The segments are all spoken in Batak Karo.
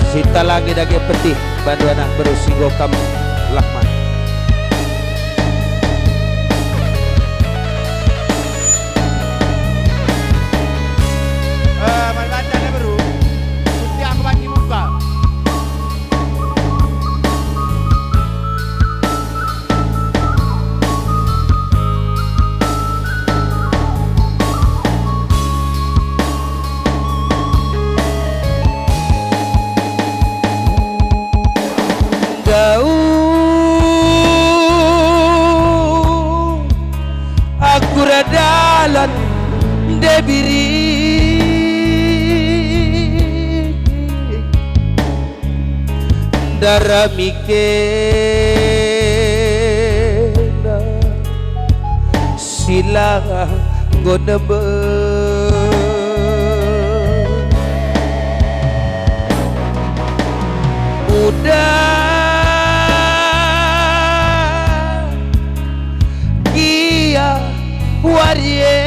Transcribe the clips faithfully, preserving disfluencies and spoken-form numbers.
Sitalangi dage petih bandu anak beru si enggo kam lahmat. Eh, mari baca deh, beru. Kuntiang bagi muka. Ndauh aku erdalan ndai biring. Ndarami kena si la enggo nembe. Udah gia wari e.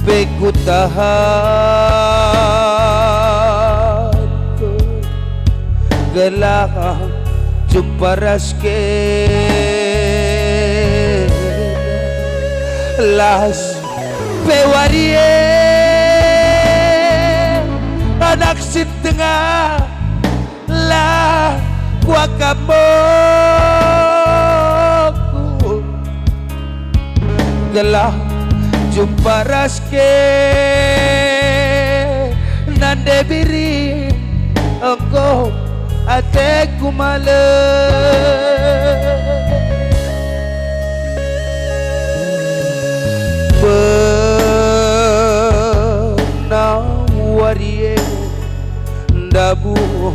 Pe kutahan gelah jumpa ras kena. Las pe wari e, anak si tengah la kuakap mokku, gelah jumpa ras kena ndai biring, enggo ateku malem. Pernah wari e ndabuh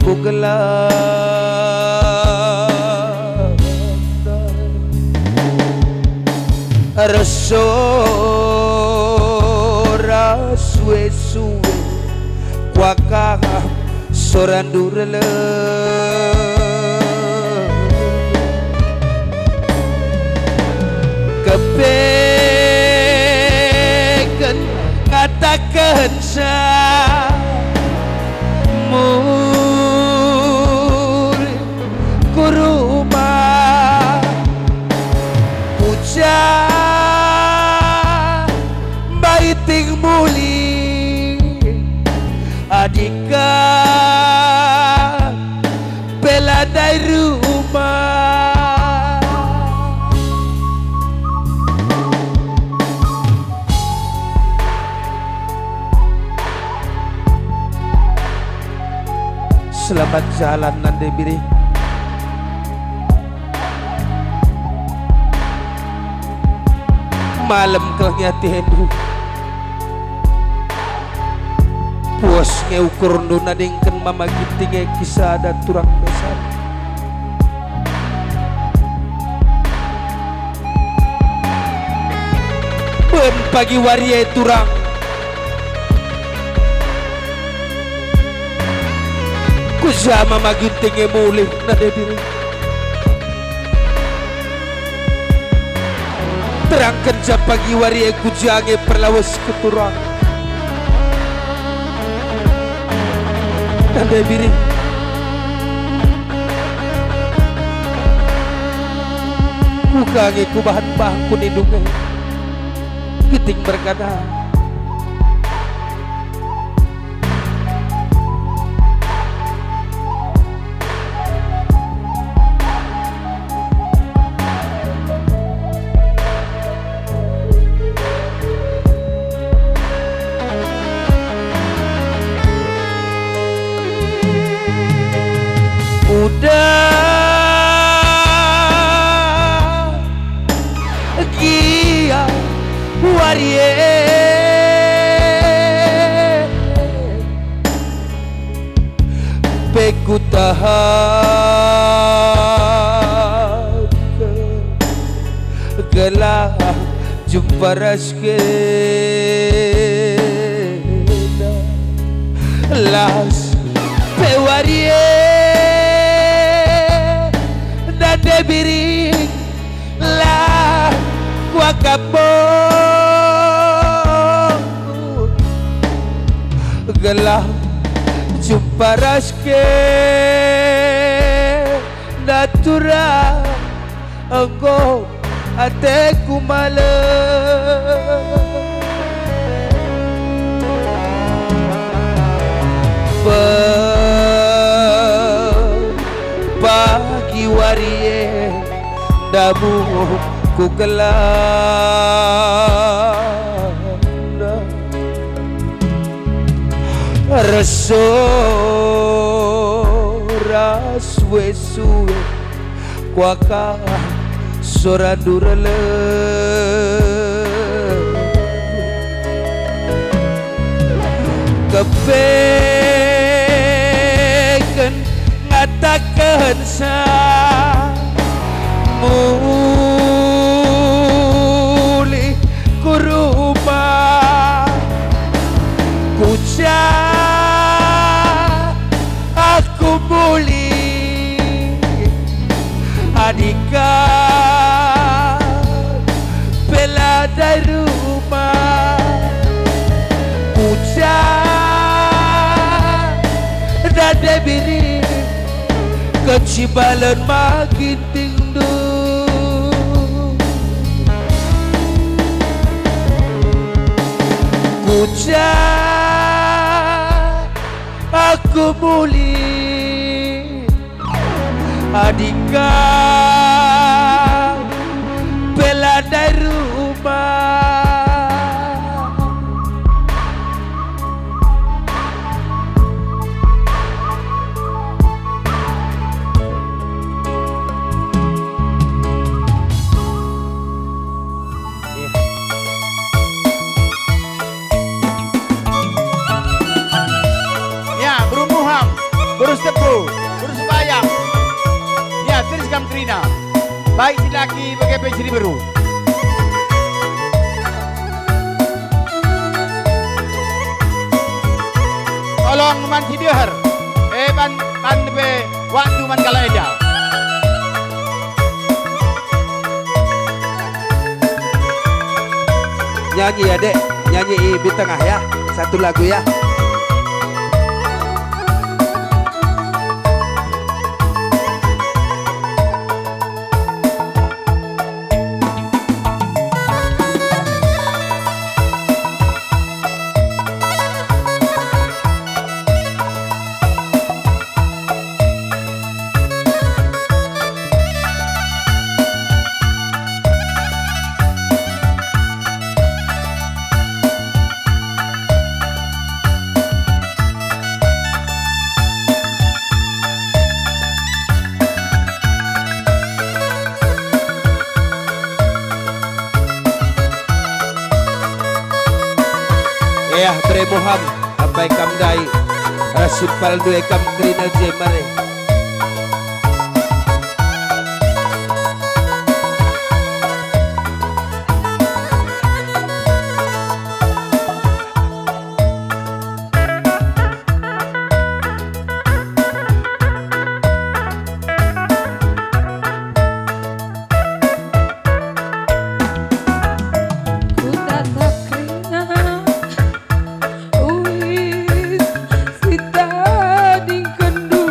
ku gelah ersoran sue-sue kuakap sorandu releng. Kepeken ngatakenca mulih ku rumah, ujar mbai ting mulih, adika pe la ndai rumah. Selamat jalan, Nande Biri. Malem kal nge atendu. Puas nge ukurndu nadingken Mama Ginting e kisada turang besan. Ben pagi wari e turang. Ku ja Mama Ginting e mulih, Nande Biri. Terangken ja pagi wari e ku ja nge perlawesku turang. Nande Biri. Kuga nge kubahan bangku nindu nge. Ginting merkada. Udah gia wari e. Pe kutahanken gelah jumpa ras kena. Las pe wari e, Nande Biri. La kuakap mo Gelah jumpa ras ke, natura enggo ateku malem. Pe-, pagi wari e ndabuh ku gelah. Reso ras sue-sue kuakap sorandu releng. Kepeken ngatakensa mulih ku rumah. Kuca aku mulih, adika pe la ndai rumah. Kuca dade biring, kecibalen ma gintingndu. Kuca aku mulih, adika pe la ndai rumah. Ya, beru Muham, beru Setepu, beru Sebayang. Ya, terus kam kerina. Baik si laki bage pe si diberu. Tolong man si deher, eh, ban, ban pe waktu man kalak enda. Nyanyi ya, Dek. Nyanyi i, i tengah ya. Satu lagu ya. Eh, Bre Muham, apai kam ndai, ras si pal ndue kam kerina je mare. Kutatap keringat, uis si tadingkenndu.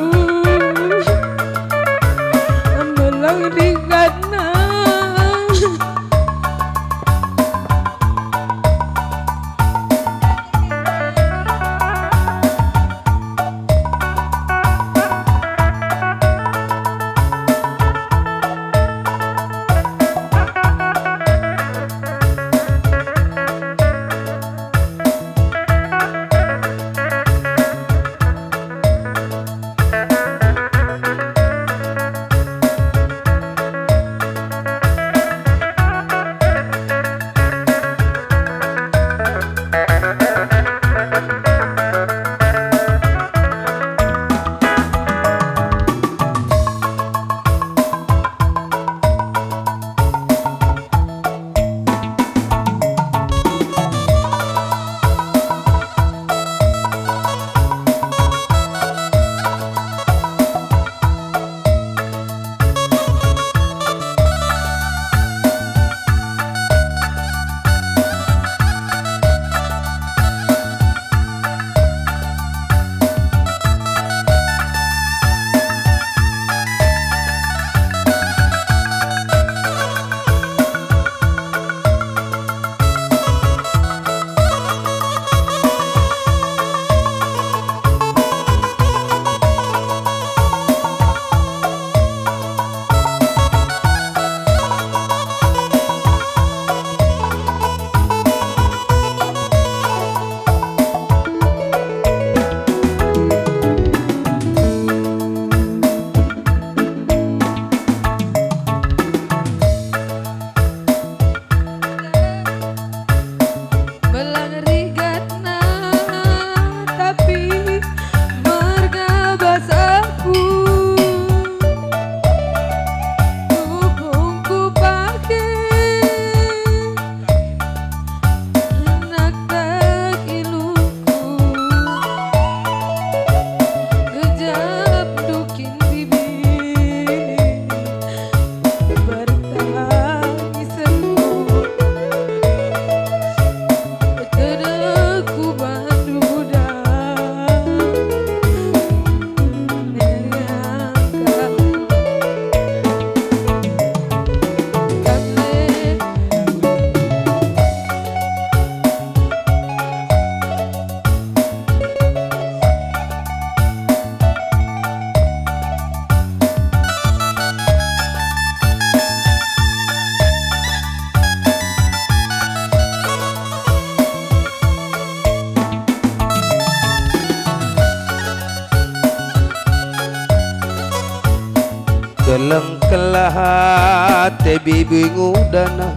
Te bibi ngudana,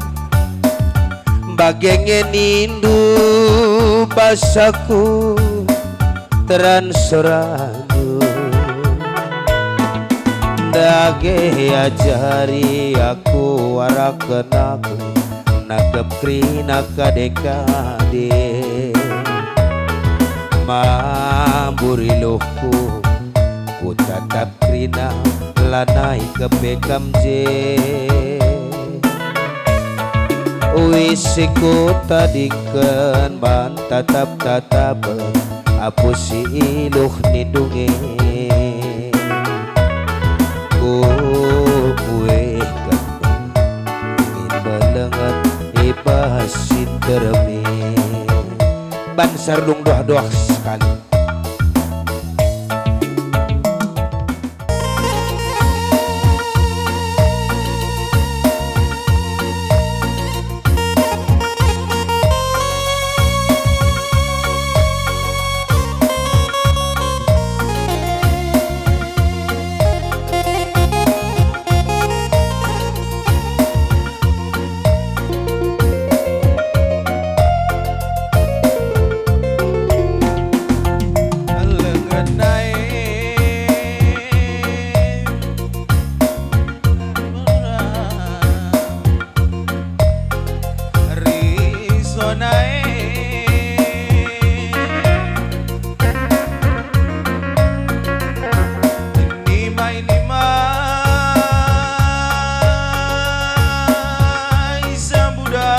bage nge nindu basaku teran sorandu. Dage ajari aku, araken aku, nangkep kerina kade-kade. Mamburi luhku, kutatap kerina, lanai kepe kam je. Uis si kutadingken man tatap-tatapen, apu si iluh nindu nge. Kukuihken min melenget i bas si termi. Ban serdung doh-doh sekali. Nimai-nimai sambuda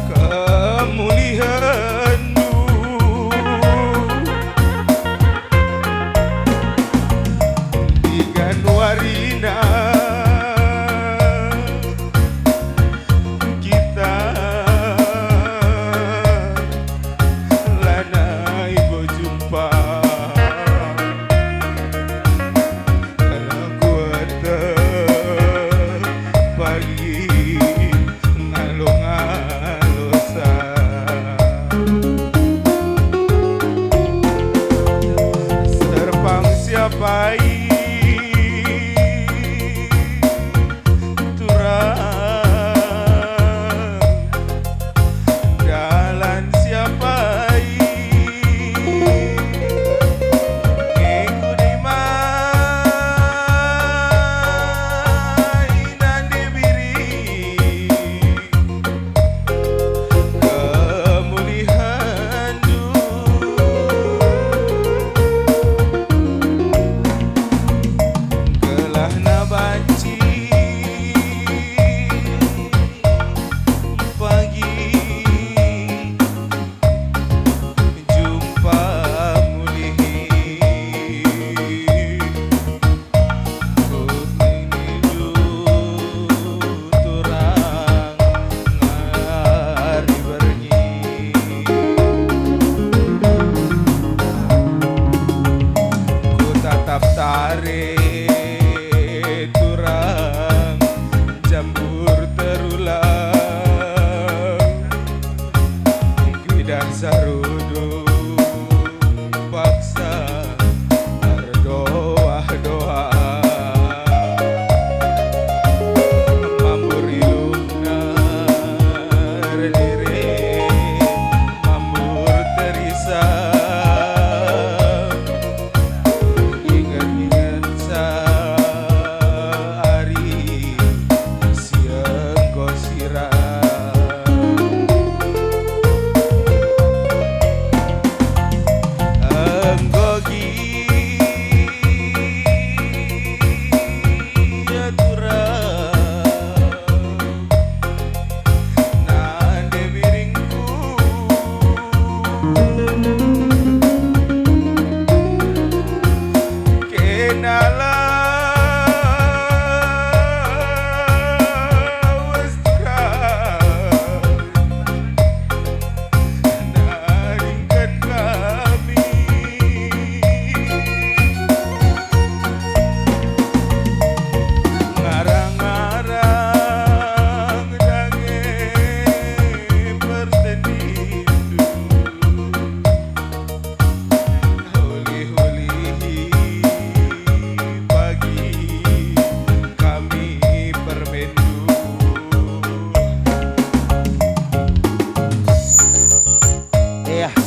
kemulihenNdu. Ingan warina kita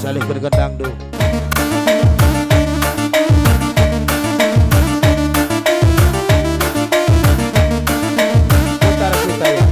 Dalihken gendang du. Putar kita ya.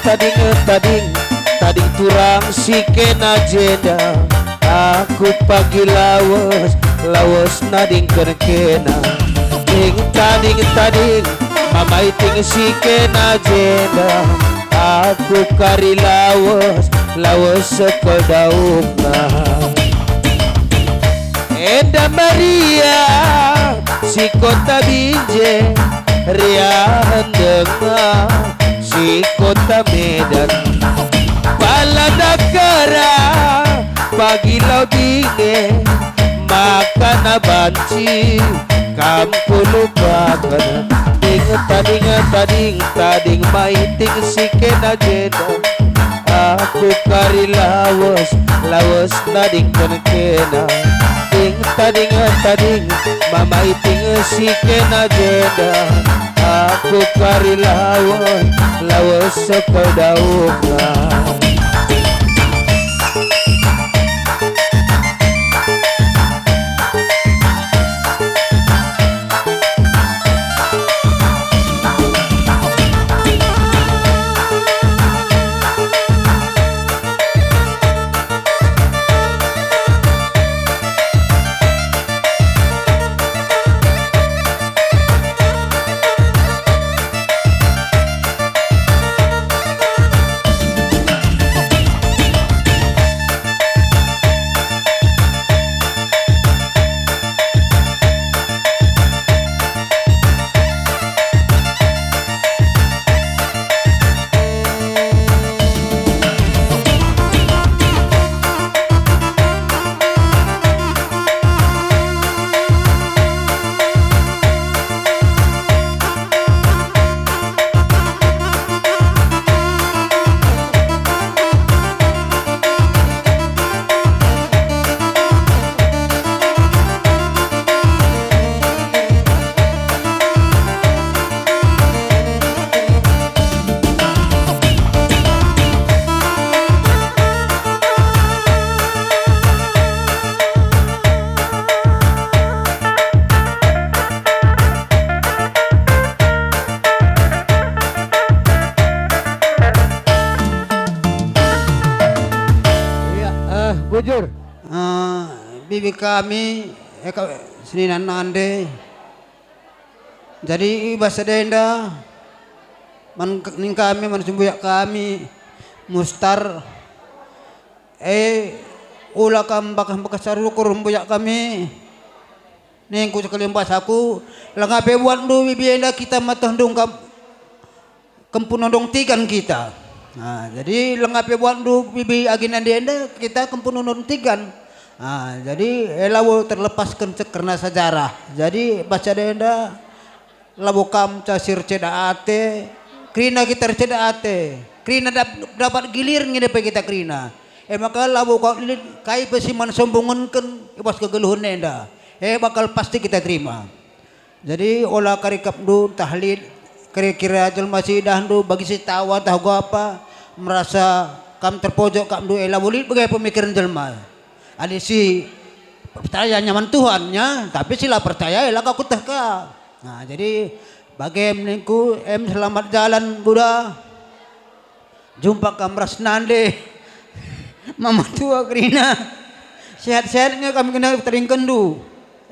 Tading, tading, tading turang si kena jenda. Aku pagi lawes, lawes nadingken kena. Ding, tading, tading, mama iting si kena jenda. Aku kari lawes, lawes sekel daungna. Enda Maria si kota Binjai, riahen denga si kota Medan. Pala dakara pagi lau dinge, makana banci kam kulupaken. Ding tading tading tading maiting si kena jenda. Aku kari lawes, lawes nadingken kena. Ding tading tading, mama iting si kena jenda. Aku kari lawes, lawes sekel daungna. Iya, eh, bujur. Eh, bibi kami, eh, ka-, senina nande. Jadi i bas sada enda, man, ning kami, man sembuyak kami, Mustar, eh, ula kam mbakah-mbakah sarukur mbuyak kami. Ningku sekali basaku, langa pe buatndu bibi enda kita matohndu kam, kempu nondong tigan kita. Nah, jadi langa pe buatndu bibi agi nande enda kita kempu nondong tigan. Nah, jadi, eh, labo terlepasken cek kerna sejarah. Jadi bas sada enda labo kam ca si erceda ate, kerina kita erceda ate, kerina dap-, dapat gilir nge pe kita kerina. E maka labo kal lit kai pe si man sombongenken i bas kegeluhen enda, e bakal pasti kita terima. Jadi ola kari kapndu ntah lit kira-kira jelma si idahndu bagi si tawa ntah uga apa, merasa kam terpojok kapndu, e labo lit bage pemikiren jelma. Adi si percaya nyaman Tuhan, ya, tapi si la percaya, e la ka kueteh ka. Nah, jadi bage ningku, em, selamat jalan, Buda. Jumpa kam ras nande. Mama tua kerina. Sehat-sehat nge kami kena teringkenndu.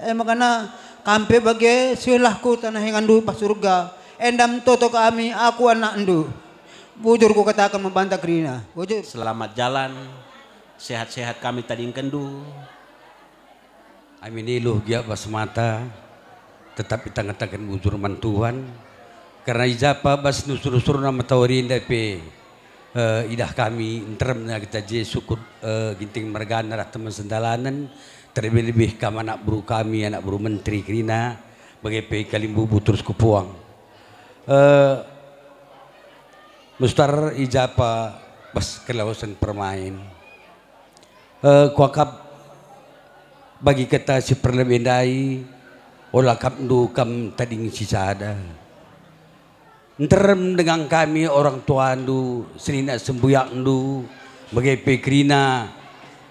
E makana Kam pe bage, seh lah ku taneh inganndu bas Surga, enda me toto kami, aku anakndu. Bujur kukataken man banta kerina, bujur. Selamat jalan, sehat-sehat kami tadingkenndu. Amin iluh gia bas mata, tetap itangataken bujur man Tuhan. Kerna i japa bas nusur-nusurna matawari enda pe, eh, idah kami nteremna kita je sukut, eh, Ginting mergana ras teman sendalanen, terlebih-lebih kam anak beru kami, anak beru menteri kerina, bage pe kalimbubu terus kupuang. Eh, Mustar i japa bas kelawesen permain. Eh, kuakap bagi kata si perlebe ndai, ola akapndu kam tading si sada. Nterem dengan kami orang tuandu, senina sembuyakndu, bage pe kerina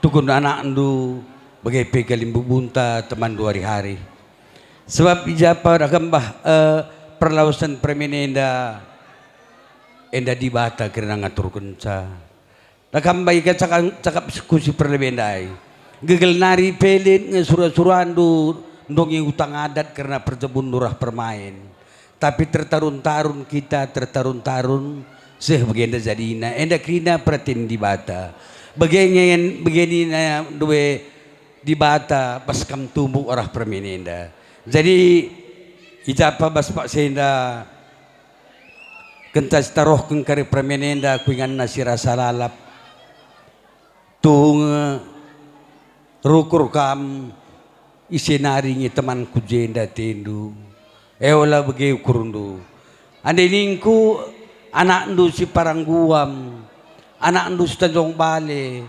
tukun anakndu, bage pe kalimbubunta temanndu ari-ari. Sebab i japa ragam bah, eh, perlawesen permen enda, enda Dibata kerina ngaturkenca. Ragam bagi kacakap, cakap ku si perlebe ndai. Gegel nari pe lit nge sura-surandu ndongi utang adat kerna perjabundu rah permain. Tapi tertarun-tarun kita, tertarun-tarun, seh bagenda jadina, enda kerina peraten Dibata. Bage nge, bage nina ndube Dibata bas kam tumbuk arah permen enda. Jadi, i japa bas paksa enda, kenca sitarohken kari permen enda ku inganna si rasa lalap. Tuhu nge rukur kam, ise nari nge temanku jenda atendu. E ola bage ukurndu. Ande ningku, anakndu si parangguam, anakndu si tanjong bale,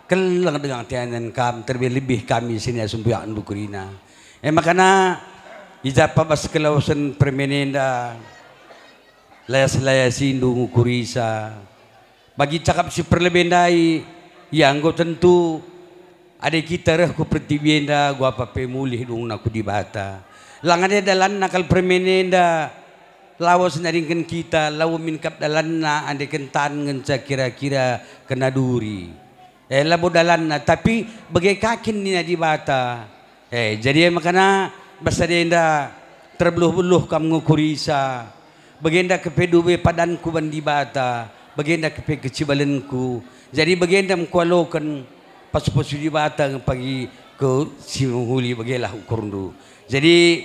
keleng dengan tianen kam, terlebih-lebih kami si nia sembuyakndu kerina. E makana, i japa bas kelawesen permen enda, layas-layasindu ngukurisa. Bagi cakap si perlebe ndai, ia enggo tentu, adi kita reh ku pertibi enda, guapa pe mulih dungna ku Dibata. Lang ade dalanna kal permen enda, lawes nadingken kita, labo min kap dalanna, ande kentan ngenca kira-kira kena duri. Eh, labo dalanna, tapi bage ka kin nina Dibata. Eh, jadi e makana bas enda terbeluh-beluh kam ngukurisa. Bagenda kepe dube padanku ban Dibata, bagenda kepe kecibalenku. Jadi bagenda me kualoken pasu-pasu Dibata nge pagi ku si mehuli bagelah ukurndu. Jadi,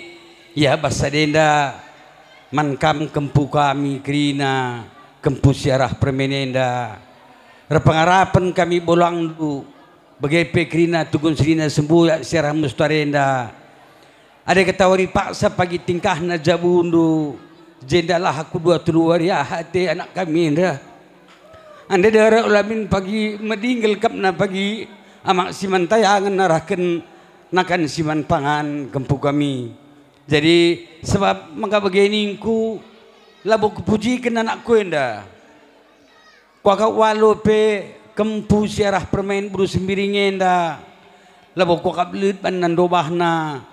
ia bas enda man kam kempu kami kerina, kempu si arah permen enda. Erpengarapen kami bolangndu, bage pe kerina tukun senina sembuyak si arah mustar enda. Adi ketawari paksa pagi tingkahna jabundu, jendalah aku dua telu wari aha ate anak kami enda. Ande dara ulamin pagi medinggel kapna pagi amak si man tayangen narahken nakan si man pangan kempu kami. Jadi, sebab maka bage ningku, labo kupujiken anakku enda. Kuakap walo pe kempu si arah permen beru Sembiring enda, labo kuakap lit banna ndobahna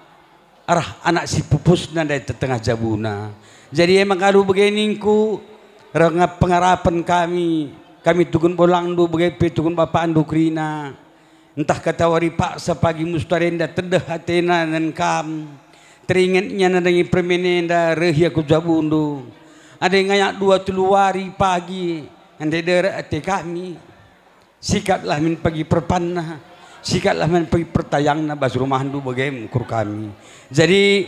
arah anak si pupusna ndai tetengah jabuna. Jadi e maka alu bage ningku, rengap pengarapen kami, kami tukun bolangndu bage pe tukun bapandu kerina. Ntah katawari paksa pagi mustar enda tedeh atena nen kam. Teringet ia nandangi permen enda reh ia ku jabundu. Adi ngayak dua telu wari pagi, ende deret ate kami. Sikaplah min pagi perpanna, sikaplah min pagi pertayangna bas rumahndu bage me ukur kami. Jadi,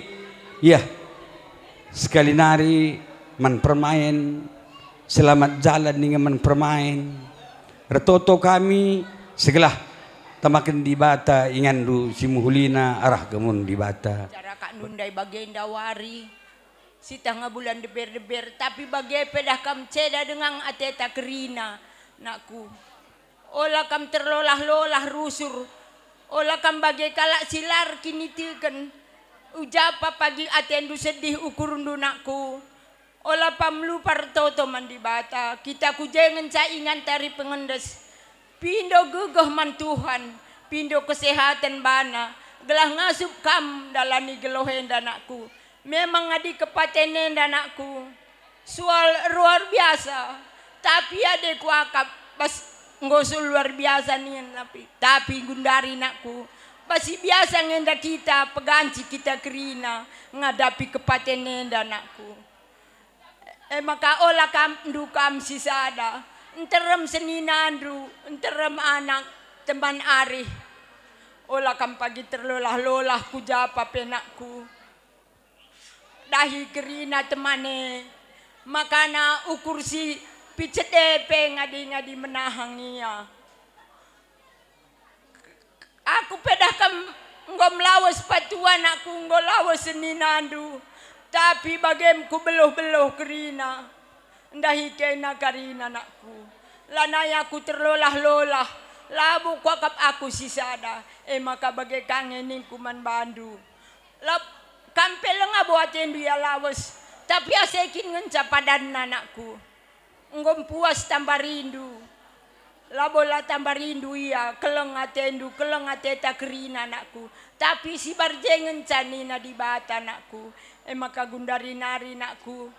yah, sekali nari man permain, selamat jalan ninge man permain. Ertoto kami, segelah tamaken Dibata inganndu si mehulina arah gemun Dibata. Cara kak nundai bagenda wari, sitangah bulan deber-deber, tapi bage pe dah kam ceda dengang ateta kerina, nakku. Ola kam terlolah-lolah rusur, ola kam bage kalak si lar kiniteken, ujapa pagi atendu sedih ukurndu, nakku. Ola pam lupa ertoto man Dibata, kita ku je ngenca inganta ri pengendes. Pindo gegeh man Tuhan, pindo kesehaten bana, gelah ngasup kam dalani geluh enda, nakku. Memang adi kepaten enda, nakku, sual luar biasa, tapi adi kuakap bas enggo sual luar biasa nin, tapi, tapi gundari, nakku, Bas si biasa nge enda kita, peganci kita kerina ngadapi kepaten enda, anakku. E maka ola kam ndu kam sisada, nterem seninandu, nterem anak, teman arih. Ola kam pagi terlolah-lolah ku japa pe, anakku. Dahi kerina teman e, makana ukur si picet e pe ngadi-ngadi menahang ia. Aku pe dah kam enggo melawes patua, anakku, enggo lawes seninandu, tapi bagem kubeluh-beluh kerina. Ndahi kena kerina, anakku. Lanai aku terlolah-lolah, labo kuakap aku sisada, e maka bage ka nge ningku man bandu. Lap-, kam pe langa bo atendu ia lawes, tapi asa kin ngenca padanna, anakku. Enggo mpuas tamba rindu. Labo la tamba rindu ia, keleng atendu, keleng ateta kerina, anakku. Tapi sibar je ngenca nina Dibata, anakku. E maka gundari nari, anakku.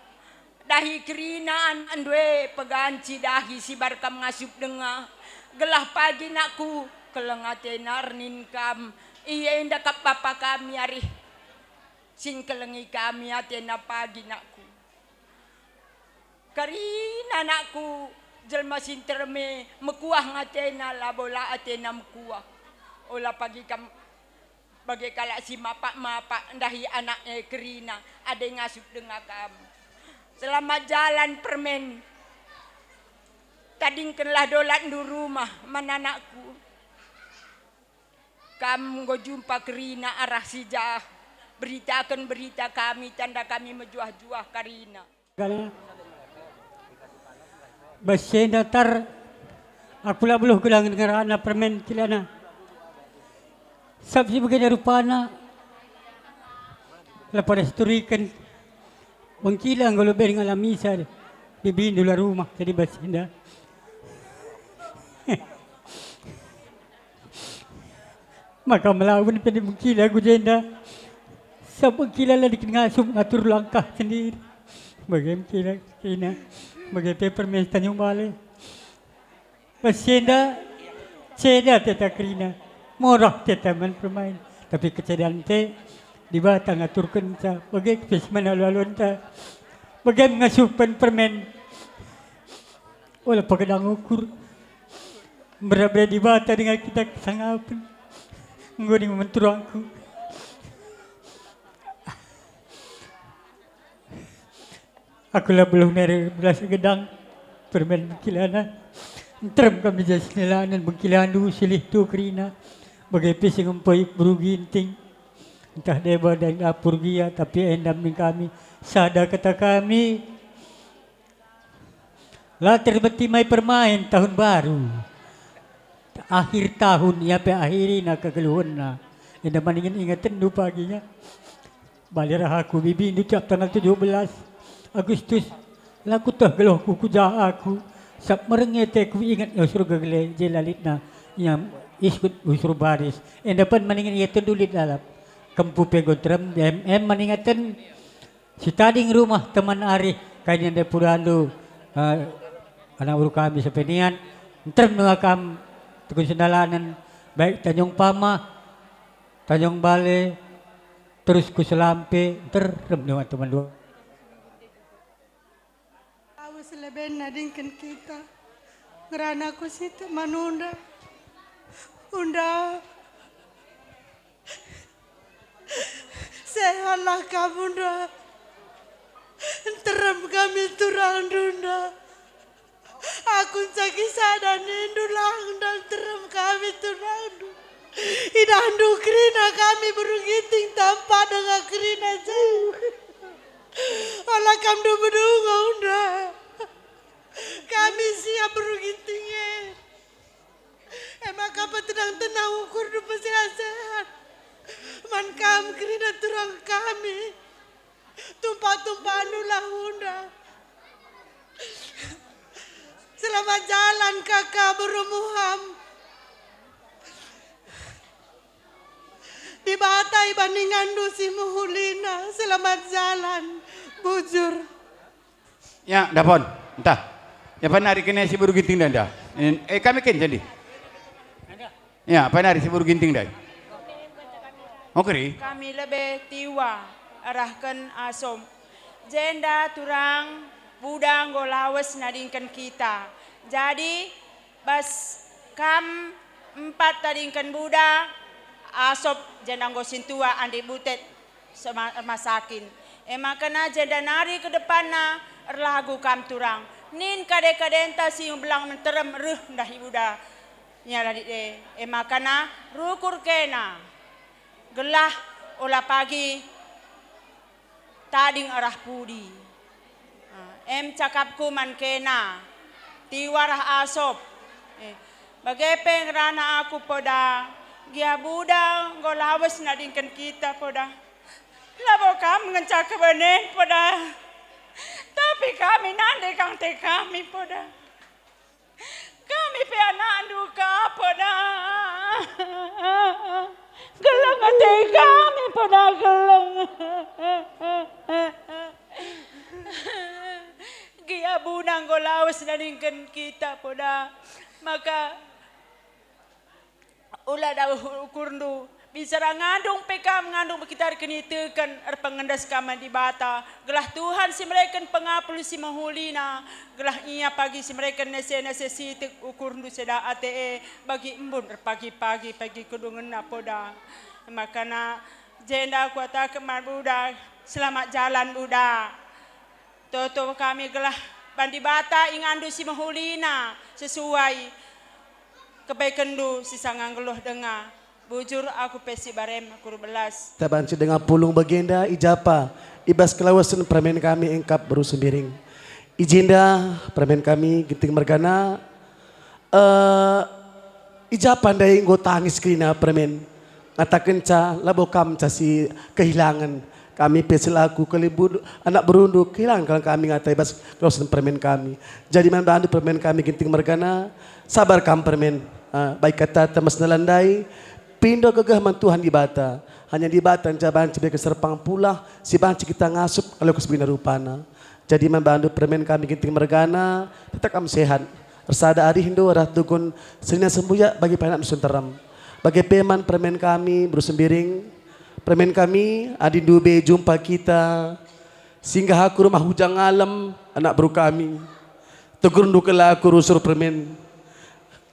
Dahi kerina an-, andu e peganci dahi sibar kam ngasup denga. Gelah pagi, anakku, keleng atena ernin kam. Ia enda kap bapa kami arih. Si ngkelengi kami atena pagi, anakku. Kerina, anakku, jelma si nterem e mekuah nge atena, labo la atena mekuah. Ola pagi kam bage kalak si mapak-mapak ndahi anak e kerina, adi ngasup denga kam. Selamat jalan permen. Tadingkenlah dolatndu rumah man anakku. Kam enggo jumpa kerina arah si jah, beritaken berita kami, tanda kami mejuah-juah kerina. Bas si enda tar, aku la beluh gelah ngerana permen kilana. Sabap si bagenda rupana, la pada situriken. Bengkila enggo lebe ngalami sa, bibindu la rumah jadi bas si enda. Maka melawen pe bengkila ku jenda. Sabap bengkila la kin ngasup ngatur langkah sendiri. Bage bengkila kerina, bage pe permen Tanjung Balai. Bas si enda, ceda ateta kerina, morah ateta man permain. Tapi kecedan te, Dibata ngaturkenca, bage pe si man alu-alunta. Bage ngasupen permen. Ola pagedang ukur. Mberap-berap Dibata denga kita kesangapen. Enggo ning menturangku. Aku la beluh mere belas gedang permen bengkilana. Nterem kami jas nelanen bengkilandu silih tu kerina. Bage pe si ngempoi beru Ginting. Ntah deba dan dapur gia, tapi endam ning kami. Sada kata kami. La terbeti mai permain tahun baru. Akhir tahun ia pe akhirina kegeluhenna. Enda man ingen-ingetenndu pagi ya. Bali rahaku bibindu cap tanggal tujuh belas Agustus. La kuteh geluhku ku ja aku. Sap merenge teku inget ia surga gele je la litna ia iskut busur baris. Enda pen man ingen-ingetenndu lit lalap. Kempu pe enggo nterem, em, em man ingeten. Si tading rumah teman arih, kai nande pudandu, eh, anak beru kami sepenian, nterem nua kam tekun sendalanen, baik Tanjung Pamah, Tanjung Bale, terus ku Selampe, nterem nua teman dua. Lawes leben nadingken kita. Ngerana ku sitik man Unda. Unda. Sehatlah kam, Unda. Nterem kami turang, Unda. Aku ncaki sada nindu lang dan nterem kami turang, Unda. Idahndu kerina kami beru Ginting tampak denga kerina je. Ola kam ndu bedunga, Unda. Kami siap beru Ginting e. E maka petenang-tenang ukurndu pesehat-sehat. Man kam kerina turang kami. Tumpak-tumpakndu lah Unda. Selamat jalan kaka beru Muham. Dibata ibandinganndu si mehulina, selamat jalan, bujur. Ya, dapon, entah. Ya, panari kena si beru Ginting dah, dah. Eh, kami ken jadi. Ya, panari si beru Ginting dah. Mokeri. Kami lebe Tiwa arahken Asop. Jenda turang Buda enggo lawes nadingken kita. Jadi, bas kam empat tadingken Buda, Asop jenda enggo sintua Andi Butet sema-, masakin. E maka na jenda nari ke depanna erlagu kam turang. Nin kade-kadenta si belang menterem reh ndahi Buda. Nyala di e. E maka na rukur kena. Gelah ola pagi tading arah pudi. Ah, em cakapku man kena. Tiwa arah Asop. Eh, bage pe ngerana aku poda. Gia Buda enggo lawes nadingken kita poda. Labo kam ngenca kebenen poda. Tapi kami nande kang te kami poda. Kami pe anakndu ka poda. Geleng ate kami poda, geleng. Gia Buda enggo lawes nadingken kita poda. Maka ula dauh ukurndu. Bicara ngandung pe kam, ngandung kita erkiniteken, erpengendas kam man Dibata, gelah Tuhan si mereken pengapul si mehulina, gelah Ia pagi si mereken nese-nese sitik ukurndu ceda ate e, bagi embun erpagi-pagi, pagi kedungenna poda. Makana jenda kuataken man Buda, selamat jalan Buda. Toto kami gelah ban Dibata ingandu si mehulina sesuai kebaikenndu si sanga nggeluh denga. Bujur aku pe si barem aku erbelas. Tabanci denga pulung bagenda i japa, i bas kelawesen permen kami engkap beru Sembiring. I jenda permen kami Ginting mergana, eh, i japa ndai enggo tangis kerina permen. Ngatakenca, labo kam ca si kehilangen. Kami pe selaku kalimbubu anak berundu, kehilangen kal kami ngata i bas kelawesen permen kami. Jadi man bandu permen kami Ginting mergana, sabar kam permen. Ah, baik kata temes nelandai, pindo gegeh man Tuhan Dibata. Hanya Dibata nja banci beke serpang pulah, si banci kita ngasup kalo kesbina rupana. Jadi man bandu permen kami Ginting mergana, tetap kam sehat. Ersada arihndu arah tukun senina sembuyak bagi panak dusun terem. Bage pe man permen kami, beru Sembiring, permen kami, adi ndube jumpa kita, singgah aku rumah Ujang Ngalem, anak beru kami. Tegurndu kela aku rusur permen.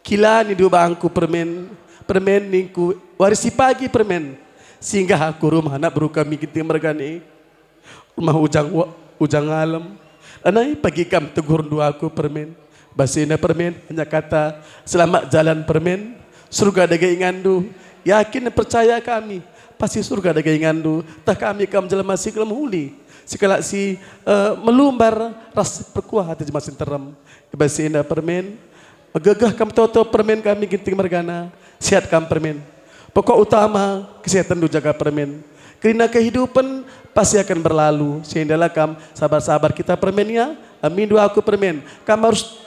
Kila nindu bangku permen, permen ningku, wari si pagi permen. Singgah aku rumah anak beru kami Ginting mergana. Rumah Ujang wa-, Ujang Ngalem. Lanai pagi kam tegurndu aku permen. Basina permen, hanya kata, "Selamat jalan permen. Surga dage inganndu." Yakin percaya kami, pasti surga dage inganndu. Tah kami kam jelma si kelem huli. Sekalak si, eh, melumbar ras perkuah ate jelma si nterem. Basina permen, megegeh kam toto permen kami Ginting mergana, sehat kam permen. Pokok utama, kesehatanndu jaga permen. Kerina kehidupan pasti akan berlalu, sendalah kam sabar-sabar kita permen ya, amindu aku permen. Kam harus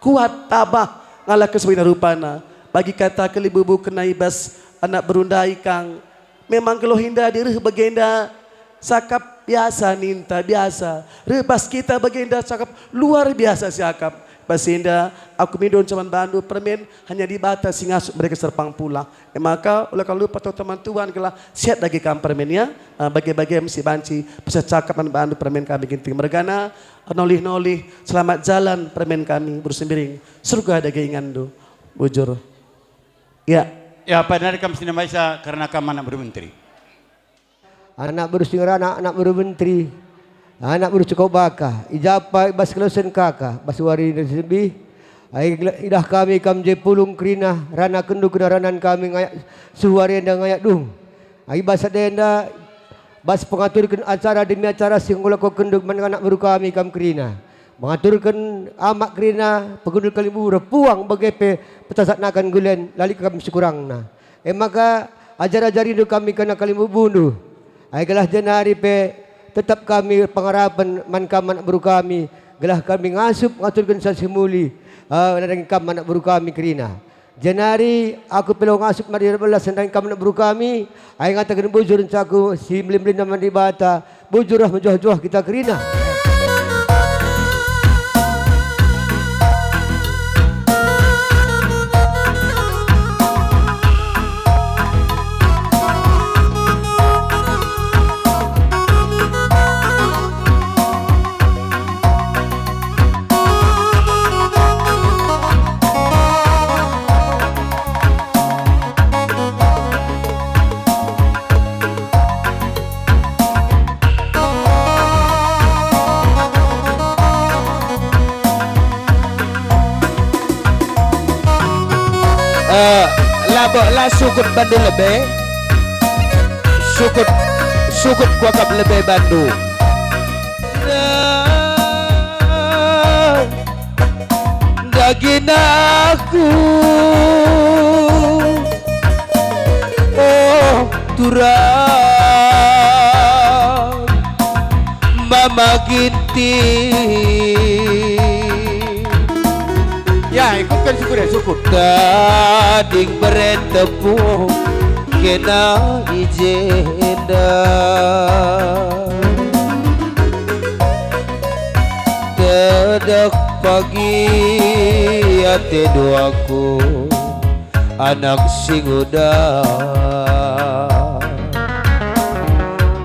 kuat, tabah, ngalahken sebagina rupana. Bagi kata kalimbubu kena i bas anak beru ndai kang, memang geluh enda direh bagenda, cakap biasa ninta, biasa. Reh bas kita bagenda cakap luar biasa siakap. Bas enda, aku mindo ncaman bandu permen, hanya Dibata si ngasup mereken serpang pulah. E maka, ula kam lupa toto man Tuhan gelah sehat dage kam permen ya. Ah, bage-bage si banci, bisa cakap man bandu permen kami Ginting mergana, nolih-nolih, selamat jalan permen kami, beru Sembiring, surga dage inganndu. Bujur. Ya. Ya, apa nari kam si namaisa karena kam anak beru menteri? Anak beru si ngerana, anak beru menteri, anak beru cekau baka, i japa i bas kelawesen kaka, bas wari lebih. Ai gel-, idah kami kam je pulung kerina, ranakenndu kena ranan kami ngayak suari enda ngayak dung. Ai bas sada enda, bas pengaturken acara demi acara si enggo lakokenndu man anak beru kami kam kerina. Mengaturken amak kerina, pegundul kalimbubu reh puang bage pe petasaknakan gulen, la lit kam sikurangna. E maka, ajar-ajarindu kami kerna kalimbubundu. Ai gelah jenari pe tetap kami pengarapen man kam anak beru kami, gelah kami ngasup ngaturken sa si muli, eh, nandangi kam anak beru kami kerina. Jenari aku pe la ngasup mari erbelas nandangi kam anak beru kami, ai ngataken bujur ncaku si mbelin-mbelin man Dibata, bujur ras mejuah-juah kita kerina. Kok la sukut bandu lebe? Sukut, sukut kuakap lebe bandu. Dagin aku, oh, turang Mama Ginting. Ya, ikutkan sukut ya, sukut. Tading bere tepung kena i jenda. Tedek pagi ate duaku, anak si nguda,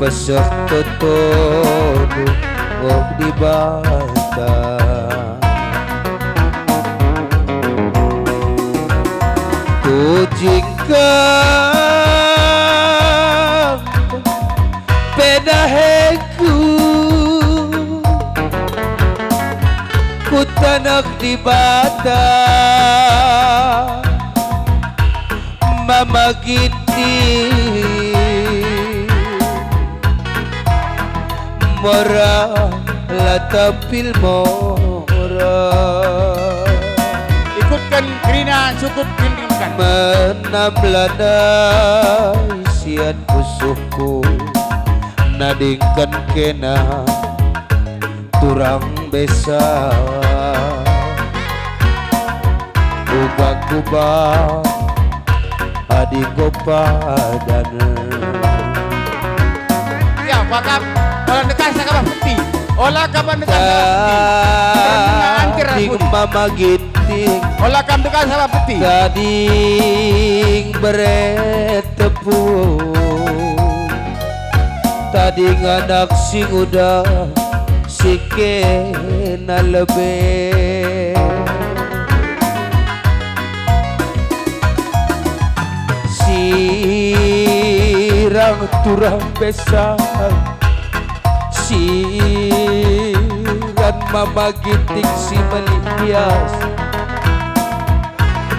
peseh tutundu, oh Dibata. Kujingkang pedaheku ku taneh Dibata, Mama Ginting. Mora la tampil mora. Ikutken kerina sukut gendingken. Menam lanai siat pusuhku, nadingken kena turang besa. Uga kuba adi enggo padan. Ya, pakap, ola ndekah sakabah peti. Ola kam ndekah sakabah peti. Kerina antir Tading budi. Mama Ginting. Ola kam ndekah sakabah peti. Tading bere tepung. Tading anak si nguda si kena lebe. Sirang turang besa, siran Mama Ginting si melias,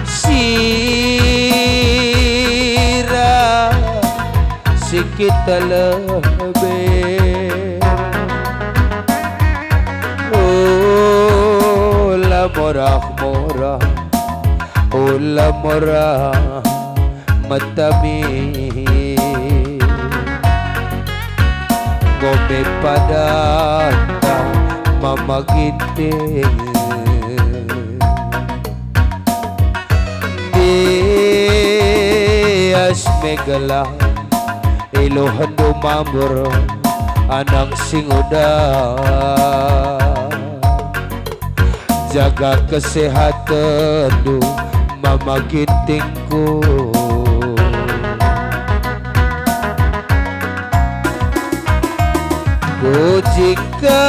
sira si kita lebe. Ola morah-morah, ola morah metami. Nggo me padanta Mama Ginting. Bias me gelah iluhndu mambur anak si nguda. Jaga kesehatenndu, Mama Gintingku. Kujingkang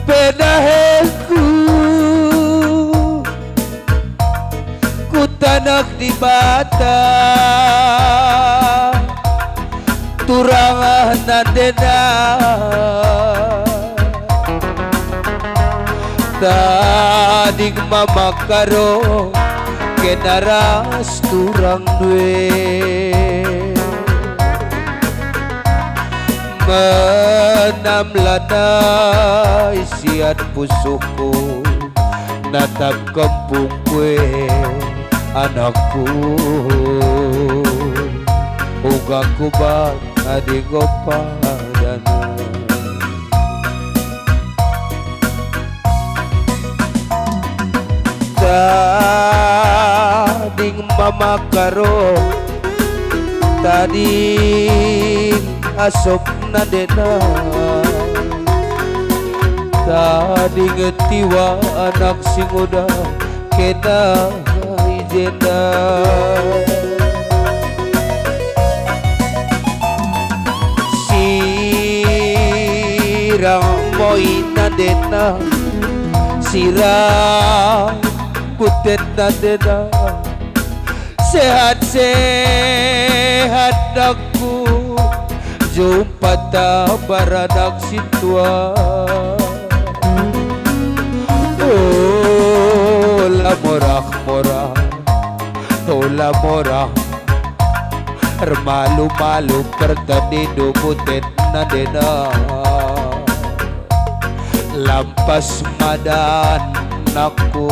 pedaheku ku taneh Dibata, turang nandena. Tading Mama Karo kena ras turang ndue. Menam lanai siat pusuhku, natap kempungku e anakku, uga kubat adi enggo padan. Tading Mama Karo, tading asop nandena, tading tiwa anak si nguda kena i jenda. Sirang moi nandena, sirang kutet nandena. Sehat-sehat nakku, jumpa tabar anak sintua. Ola Morah-morah, ola morah, ermalu-malu pertenindu muten nandena. Lampas madan aku.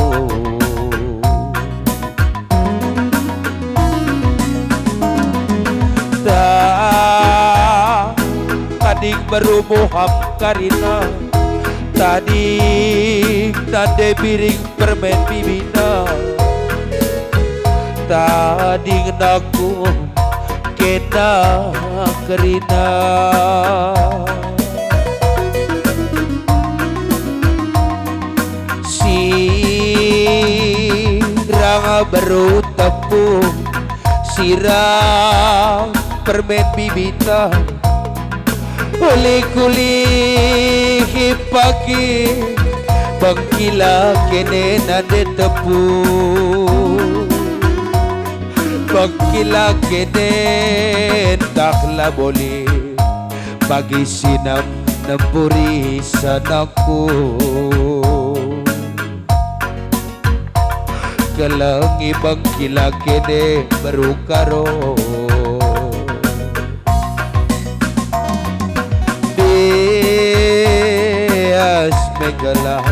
Ta-, tading beru muham karina, tading nande biring permen bibina, tading naku kena kerina. Sirang beru tepung, sirang permen bibina, ulih-ulihi pagi, bengkila kene nande tepung, bengkila kene ntah la boli, pagi sinem nempuri sanakku. Kelengi bengkila kene beru karo. Bias me gelah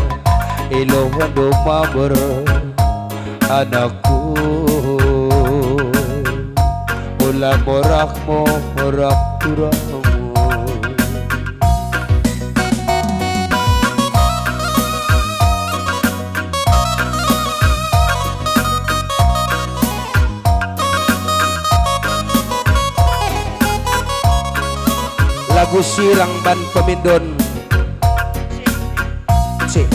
iluhndu mabur anakku. Ula morahmu, morah turangmu. Lagu sirang ban pemindon. Cik.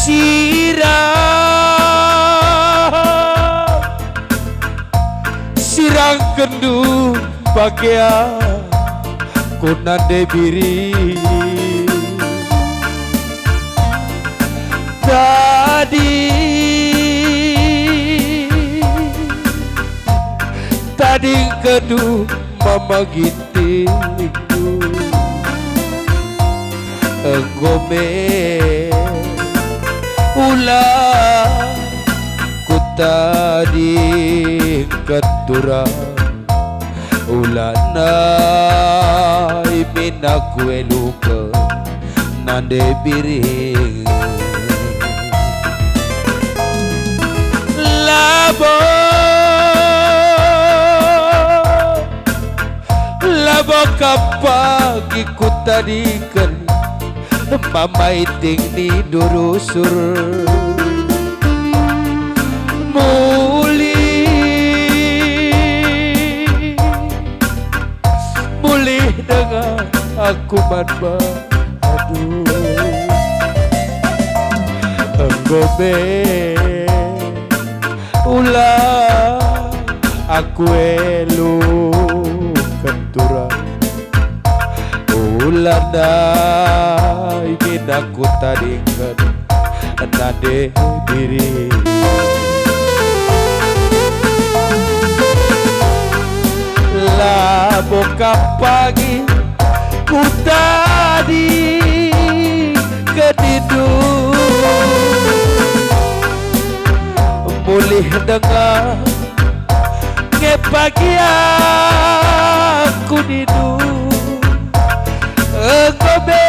Sirang, sirangkenndu bagean ku nande biri. Tadi, tadingkenndu mama gintingku. Enggo me ula kutadingken turang. Ulana imin aku eluken nande biring. Labo, labo ka pagi kutadingken mama iting nindu rusur. Mulih, mulih denga aku man bandu. Enggo me ula aku eluken turang. Ula ndai kin aku tadingken nande biring. Labo ka pagi kutadingken nindu. Mulih denga nge pagi aku nindu. Enggo me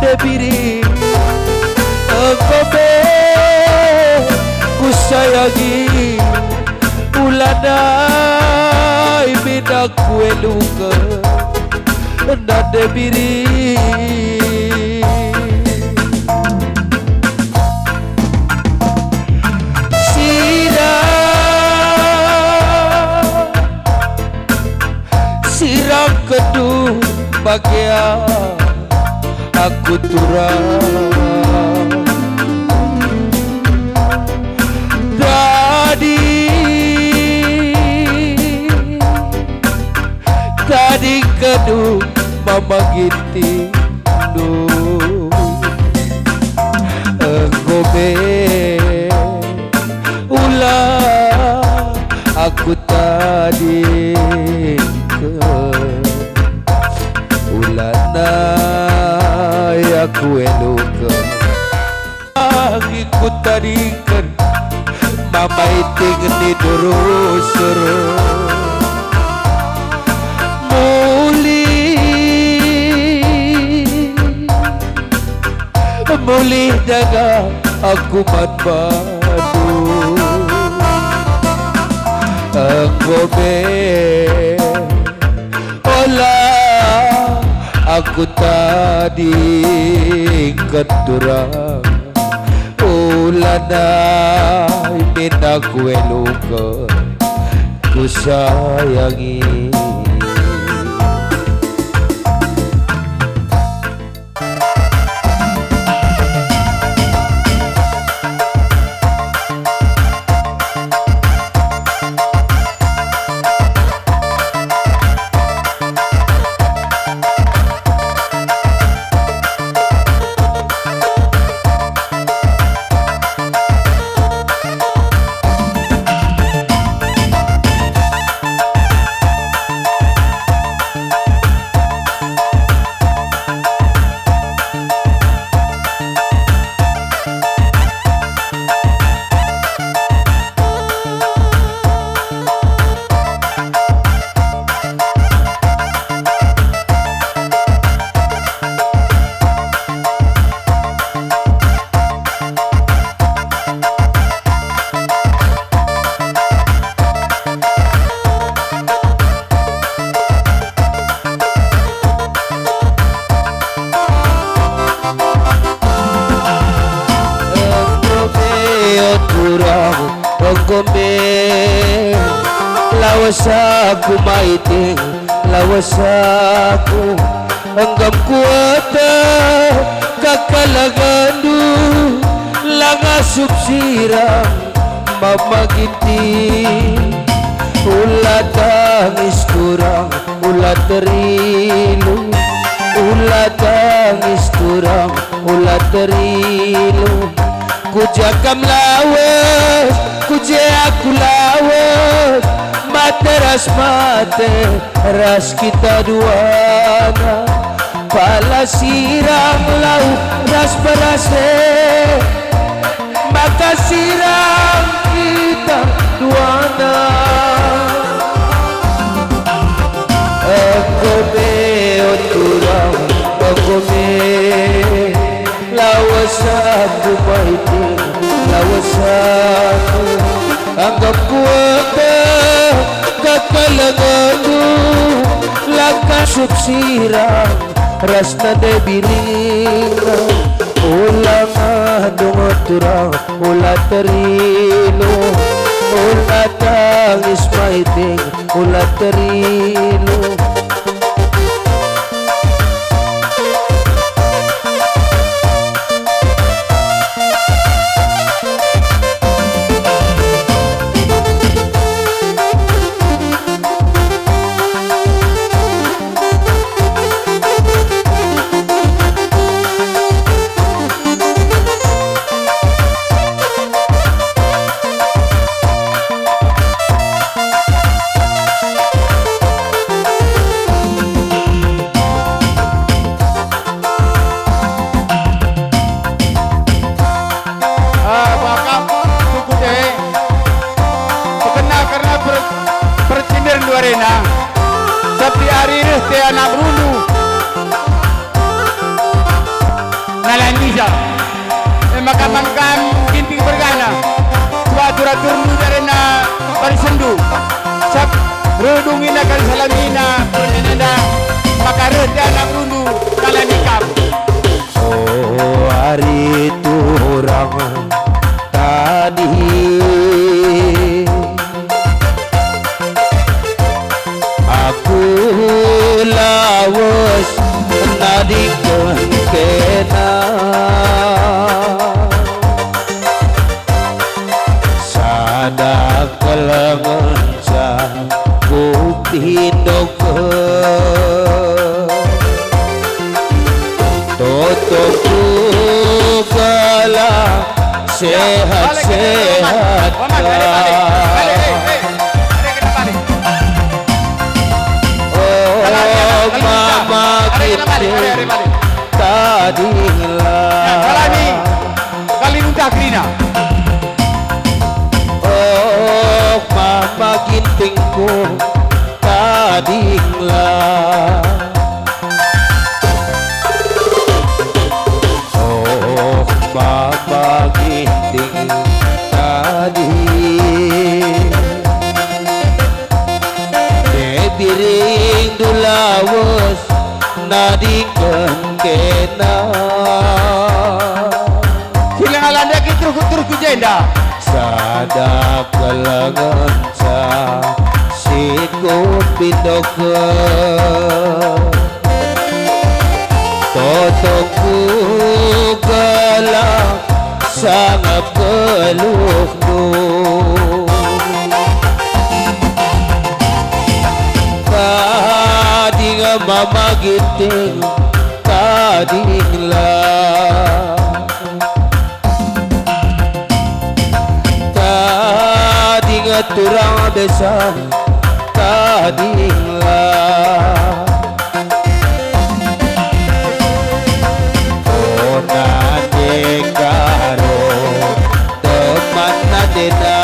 nande biring, enggo me kusayangi. kueluken nande biring. Sirang, sirang kedu bagia aku turang. Dadi, dadi kedu mama gintingndu. Enggo me ula aku tadingken, ula nai aku eluken. Angin kutadingken, mama iting ni durusur. Mulih, mulih dage aku man bandu. Enggo me ola aku tadingken turang, ula nai min aku eluken kusayangi. Enggo me o turang, enggo me lawes aku maiting, lawes aku. Enggam kueteh kekelengendu, la ngasup sirang mama ginting. Ula tangis turang, ula terilu, ula tangis turang, ula terilu. Ku ja kam lawes, ku ja aku lawes, mate ras mate ras kita duana. Pala sirang lau ras beras e, maka sirang kita duana. Enggo me o turang, enggo me. Lawes aku maiting, lawes aku. Anggap kueteh kekelengendu, la ngasup sirang ras nande biringna. Ula ngandung turang, ula terilu, ula tangis maiting, ula terilu. Ah, bakap suku deh. Pekena kerna per-, percinder duarena. Tapi ari reh te anak berundu. Nalan bisa. E maka mangkan ginting bergana. Dua atur-atur muda rena barisendu. Sab-, Reh dungina kari salamina, permen enda, maka reh dana berundu, kalani kam. Oh, ari turang tadi, aku lawes nadingken kena. Sada kelengenca kupindoken. Totongku gelah sehat-sehat. Oh, mama Ginting, tadinglah. Kali muntah kerina. Oh, mama Gintingku, tadinglah. Oh, mama Ginting, tading. Biring dulawes nadingken kena. Silang alan daki terus, terus ku jenda. Sada kelengenca si kupindoken. Totongku gelah sangap geluhndu. Tading mama Ginting, tadinglah. Tading turang desa, tadinglah. Kona ndekaro teman nadena.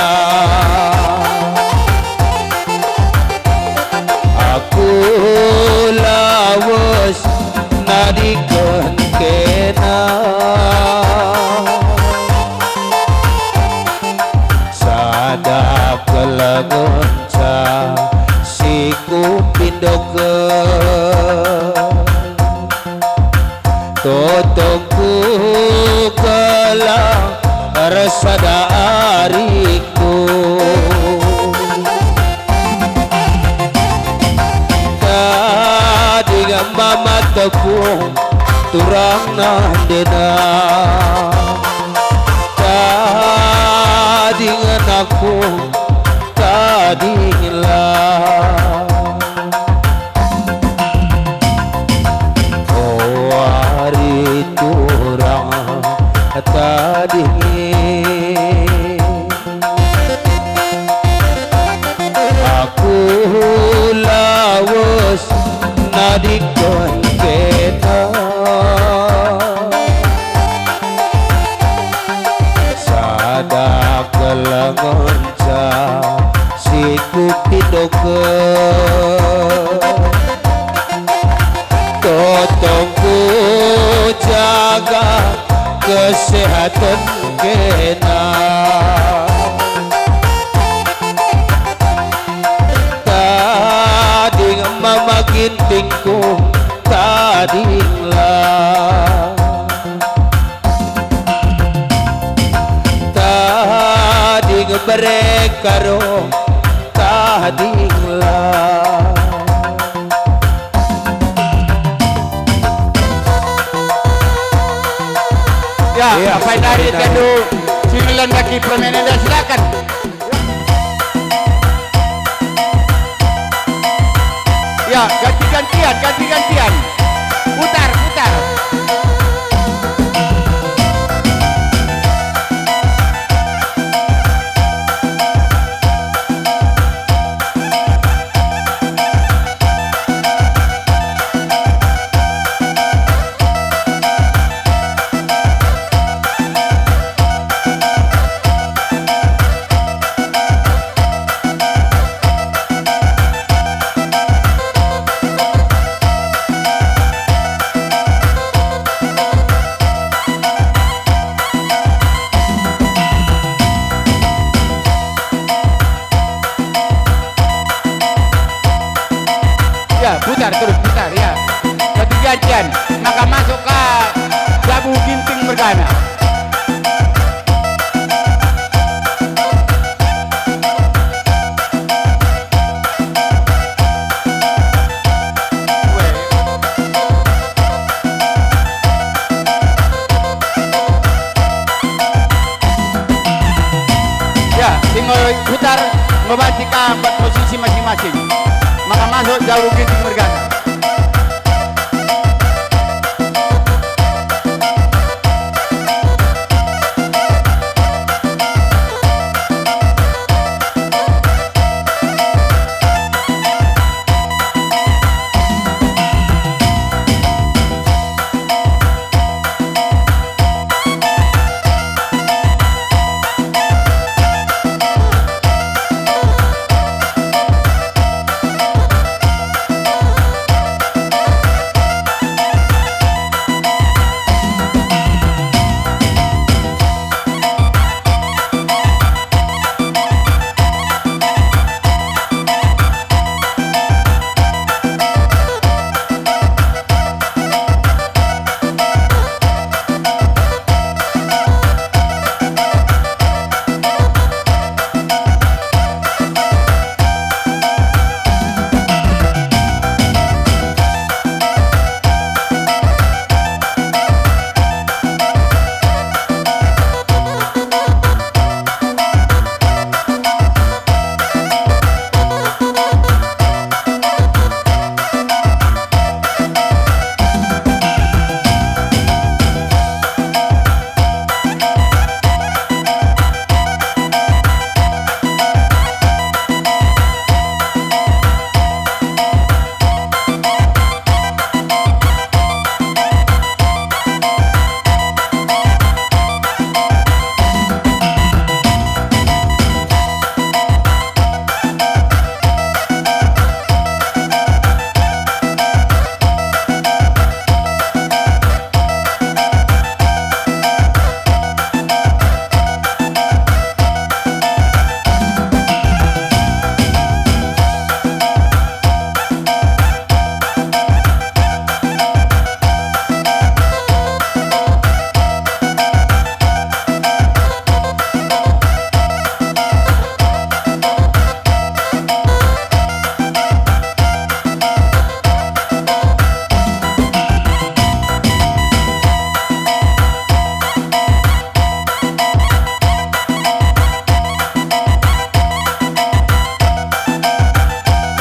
Aku lawes nadingken kena. Sada kelengenca si kupindoken. Totongku gelah ersada aringku. Tading mama tepung turang nandena. Tading anakku, tadinglah. Oh, ari turang tading. Aku lawes nadingken kena. Sada kelengenca si kupindoken. Totongku jaga kesehatan kena. Tading mama Gintingku, tadinglah. Tading bere karo, tadinglah. Ya, ya, apai dari tadu sinelan bagi permainan, dan silakan. Ya, ganti-gantian, ganti-gantian. Putar, putar. Ya, putar terus, putar, ya. Batu Jantian, maka masuk ka Jabu Ginting mergana. Ya, si enggo putar, enggo banci ka empat posisi masing-masing. Maka masuk Jabu Ginting mergana.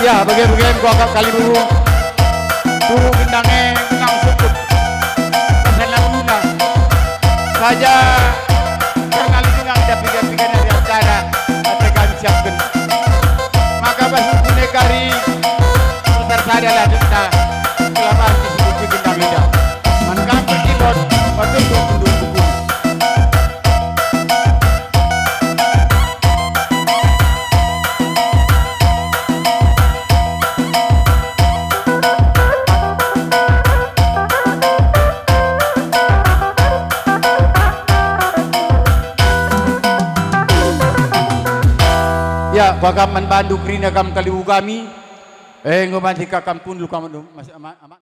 Ya, bage-bage kuakap kalimbubu. Tuhu gendang e menang sukut. Pesan lagu undang. Saja pernah gendang tapi dia piga dari acara atau kami siapkan. Maka bas kune kari tersadalah denta. Kelabar di sini gendang indah. Man kam berkibot, waktu itu mundur buku. Ya, bagam man bandu kerina kam kalimbubu kami. Eh, enggo banci ka kam kundul kam, Mas, Ama-, Ama-,